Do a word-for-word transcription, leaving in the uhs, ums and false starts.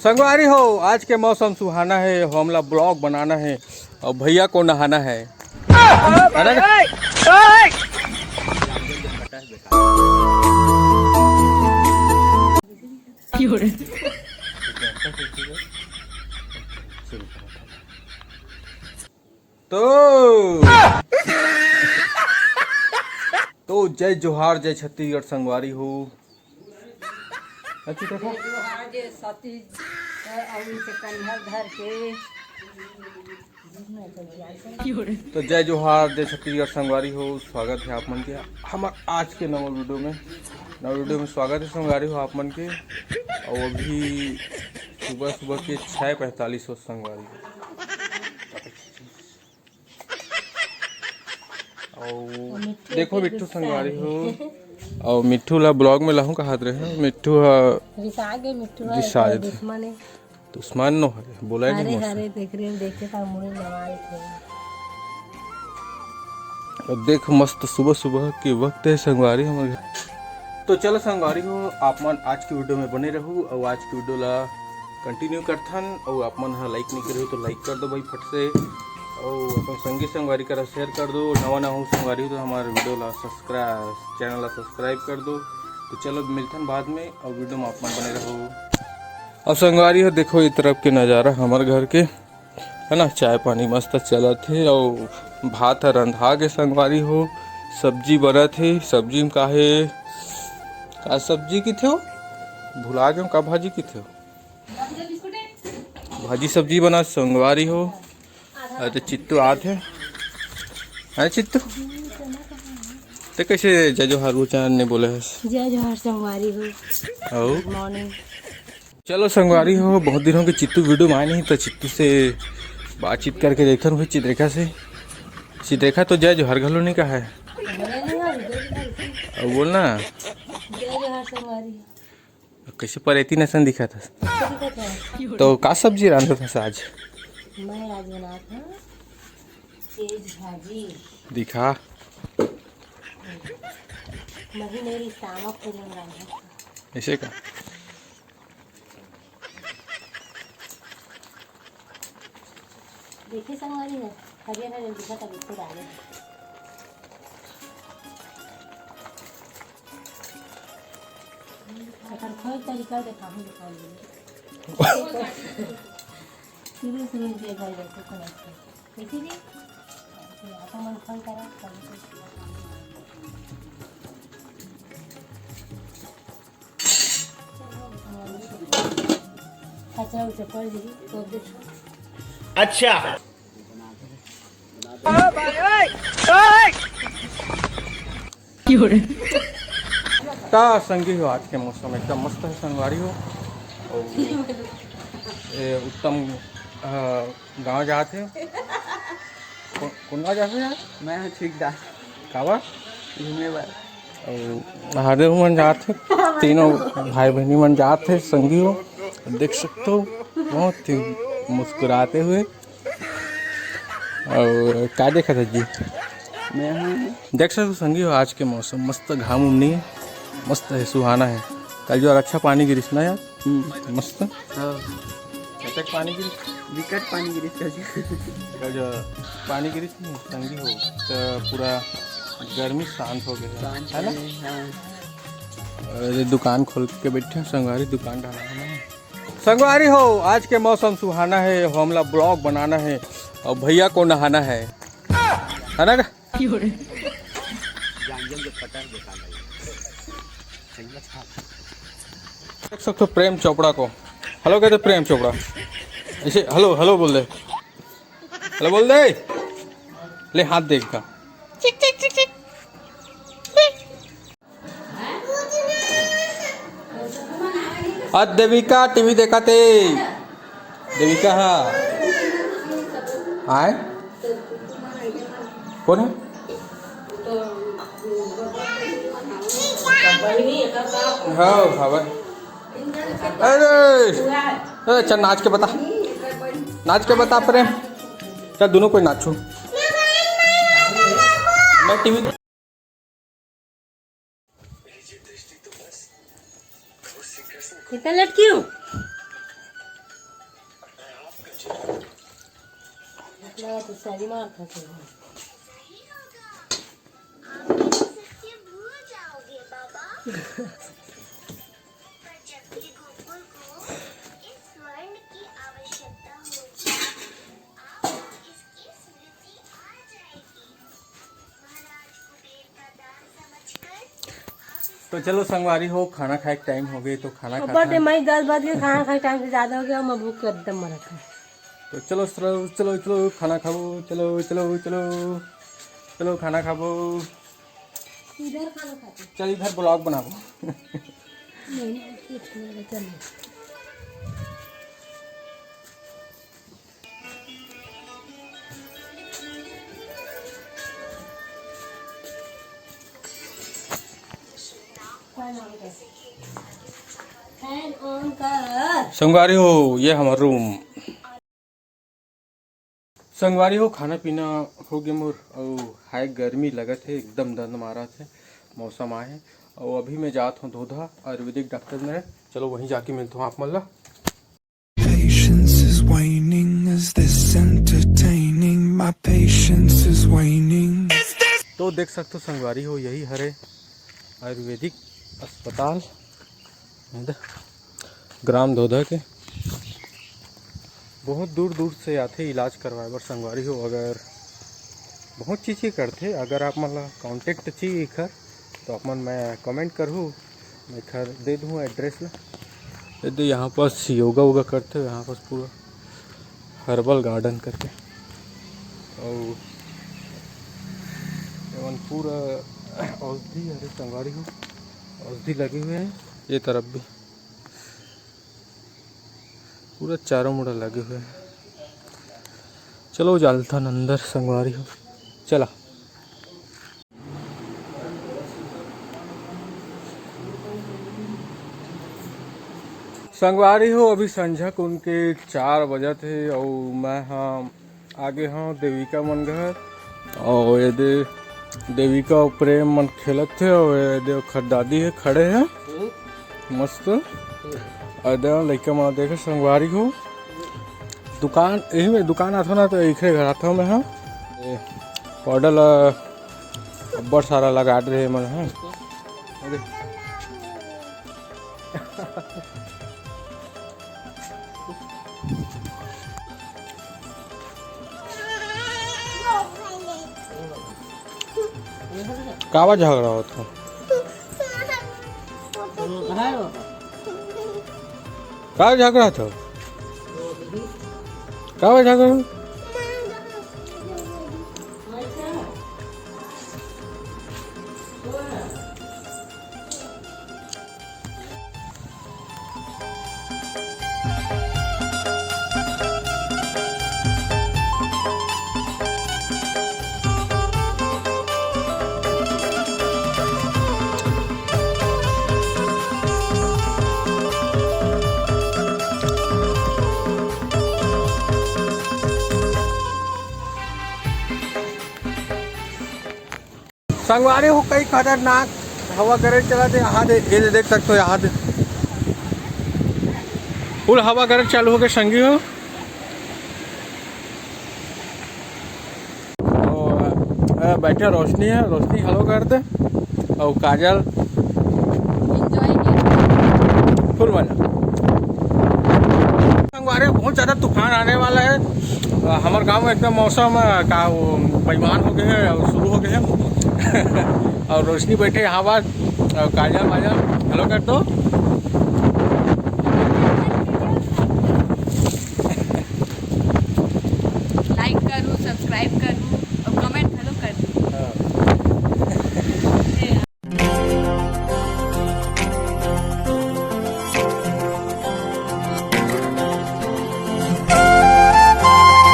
संगवारी हो, आज के मौसम सुहाना है, हमला ब्लॉग बनाना है और भैया को नहाना है। है ना? तो तो जय जोहार, जय छत्तीसगढ़ संगवारी हो। अच्छी तरह। जोहार जे सतीश, अ, अउ इसे कन्हर धर के। तो जय जोहार, जय छत्तीसगढ़ संगवारी हो, स्वागत है आप मन के हमार आज के नवा वीडियो में। नवा वीडियो में स्वागत है संगवारी हो आप मन के। और अभी सुबह सुबह के छः पैंतालीस हो संगवारी हो। अउ और मिट्ठू देखो के मिट्ठू गुस्सा संगवारी है। हो। अउ मिट्ठू ला ब्लॉग में लाहूं कहत रहे, मिट्ठू ह रिसा गे, मिट्ठू ह रिसा एकर गे। दुश्मन है। दुश्मन नो है, बोला ही नहीं हरे मौसम। हरे देख रहे, देखे का मुड़े नवाल थे। और देख मस्त सुबह सुबह के वक्त है संगवारी हमर घर। तो चलो संगवारी हो, आप मन आज की वीडियो में बने रहू और आज की वीडियो ला कंटिन्यू करथन। और आप मन ह लाइक नहीं करे हो तो लाइक कर दो भाई फट से, और अपन संगी संगवारी करा शेयर कर दो। नवा नवा हो संगवारी हो तो हमारे वीडियो ला सब्सक्राइब, चैनल ला सब्सक्राइब कर दो। तो चलो मिलथन बाद में और वीडियो में आप मन बने रहो। अब संगवारी हो देखो ये तरफ के नज़ारा हमारे घर के, है ना, चाय पानी मस्त चलत हे और भात ह रंधा के संगवारी हो, सब्जी बनत हे। सब्जी में का हे, का सब्जी किथे हो, भुला गए का भाजी किथे हो। भाजी सब्जी बना संगवारी हो। अरे तो चित्तू आत है। अरे चित्तू, ते कैसे जय जोहार उच्चारण नहीं बोले है? जय जोहार संगवारी हो। और गुड मॉर्निंग। चलो संगवारी हो, बहुत दिन हो गए चित्तू वीडियो में आए नहीं, तो चित्तू से बातचीत करके देखन हुई चित्रेखा से। चित्रेखा तो जय जोहार घलो नहीं कहा है। अब बोल ना। जय जोहार संगवारी। कैसे परेती नसन दिखा था? कैसे दिखा था? तो का सब्जी रांधा था आज? मैं आज बनात हूँ तेज भाजी। दिखा। मही मेरी सामक को नहीं रांधा। ऐसे का? देखिए संगवारी हो, हरियर हरियर दिखत हे, बिल्कुल डाले। एकर खोल तरीका देखाहूँ, दिखाऊँ। शुरू शुरू में भाई जैसे खोलते। देखिए जी, ऐसे आता मन खोल करा, तब तो कचरा उचरा पड़ जाई, तो देखो। अच्छा। का संगी हो, आज के मौसम एकदम मस्त है संगवारी हो। और ये उत्तम, अ, गाँव जात हे। को-, कोन गाँव जात हे यार? मैं हूँ ठीक दा। काबर? घूमे बर। अउ महादेव मन जात हे, तीनों भाई बहनी मन जात हे, संगी हो, देख सकते हो, बहुत ही मुस्कुराते हुए। अउ का देखत हे जी? मैं हूँ। देख सकते हो संगी हो, आज के मौसम मस्त, घाम उम नहीं है, मस्त है, सुहाना है। कल जो अच्छा पानी गिरिस ना यार, हम्म। मस्त। हाँ। कतक पानी गिरिस? विकट पानी गिरिस कल। कल जो पानी गिरिस नहीं, संगी हो, तो पूरा गर्मी शांत हो गया, शांत है ना? है, हाँ। अरे दुकान खोल के बैठे हैं, संगवारी दुकान डाला है ना। संगवारी हो, आज के मौसम सुहाना है, हमला ब्लॉग बनाना है और भैया को नहाना है, है ना? देख सकते हो प्रेम चोपड़ा को, हेलो कहते प्रेम चोपड़ा, ऐसे हेलो हेलो बोल दे, हेलो बोल दे, ले हाथ देखा। आ देविका टीवी देखत हे। देविका हा। आय? कोन हे? हाँ, खबर। अरे, अरे, चल नाच के बता। नाच के बता प्रेम। चल दोनों कोई नाचो। मैं टीवी इतना लेट क्यों? लगा तो सारी मार खा के। तो चलो संगवारी हो, खाना खाए के टाइम हो गए, तो खाना खाते हैं। मैं दस बज के खाना खाए टाइम से ज्यादा हो गया, मैं भूख के एकदम मरत हूँ। तो चलो चलो चलो चलो खाना खाओ, चलो चलो चलो चलो खाना खाओ। इधर खाना खाते। चल इधर ब्लॉग बनाओ। नहीं, कुछ नहीं, चल। संगवारी हो, ये हमारा रूम। संगवारी हो, खाना पीना हो गया मोर, अउ हाय गर्मी लगत है, एकदम दंद मारत है, मौसम आए है। अउ अभी मैं जात हूँ धोधा आयुर्वेदिक डॉक्टर में, चलो वहीं जाके मिलता हूँ आप मन ला। Patience is waning, is this entertaining? My patience is waning. तो देख सकते हो संगवारी हो, यही हरे आयुर्वेदिक अस्पताल, ग्राम धोधा के। बहुत दूर दूर से आथे इलाज करवाए बर संगवारी हो। अगर बहुत चीज के करथे, अगर आप मन ला कॉन्टेक्ट चाहिए एखर तो आप मन मैं कमेंट करहू, मैं एखर दे दूँ एड्रेस ला। ये दे यहाँ पास योगा वोगा करथे, यहाँ पास पूरा हर्बल गार्डन करके, और एमन पूरा औषधि हरे संगवारी हो, औषधि लगे हुए हैं ये तरफ भी। पूरा चारों मुड़ा लगे हुए हैं। चलो जालथन अंदर संगवारी हो, चला। संगवारी हो, अभी संझा कुन के चार बजत हे अउ मैं ह आगे हव देविका मन घर। अउ ये दे देविका अउ प्रेम मन खेलत हे अउ ये दे ओखर दादी हे खड़े हे। मस्त। अउ दे लइका मन देखे संगवारी हो। दुकान, यही में दुकान आथो ना, तो एखरे घर आथो मैं ह। ए, पाउडर ला अब्बड़ सारा लगा दे हे मन ह। अरे। काबर झगड़ा होत हे? का झगड़ा होत हे? काबर झगड़ा होत हे? संगवारी हो, कई खतरनाक हवा करे चलत हे। यहाँ दे, ये दे देख सकते हो, यहाँ दे फुल हवा करे चालू हो गए संगी हो। और, अ, बैठे रोशनी है, रोशनी हेलो कर दे। और काजल। फुल मजा। संगवारी, बहुत ज्यादा तूफान आने वाला है। अ, हमारे गांव में एकदम मौसम, अ, का वो बेईमान हो गए हैं और शुरू हो गए हैं। और रोशनी बैठे यहाँ बात, अ, काजल वाजल हेलो कर दो।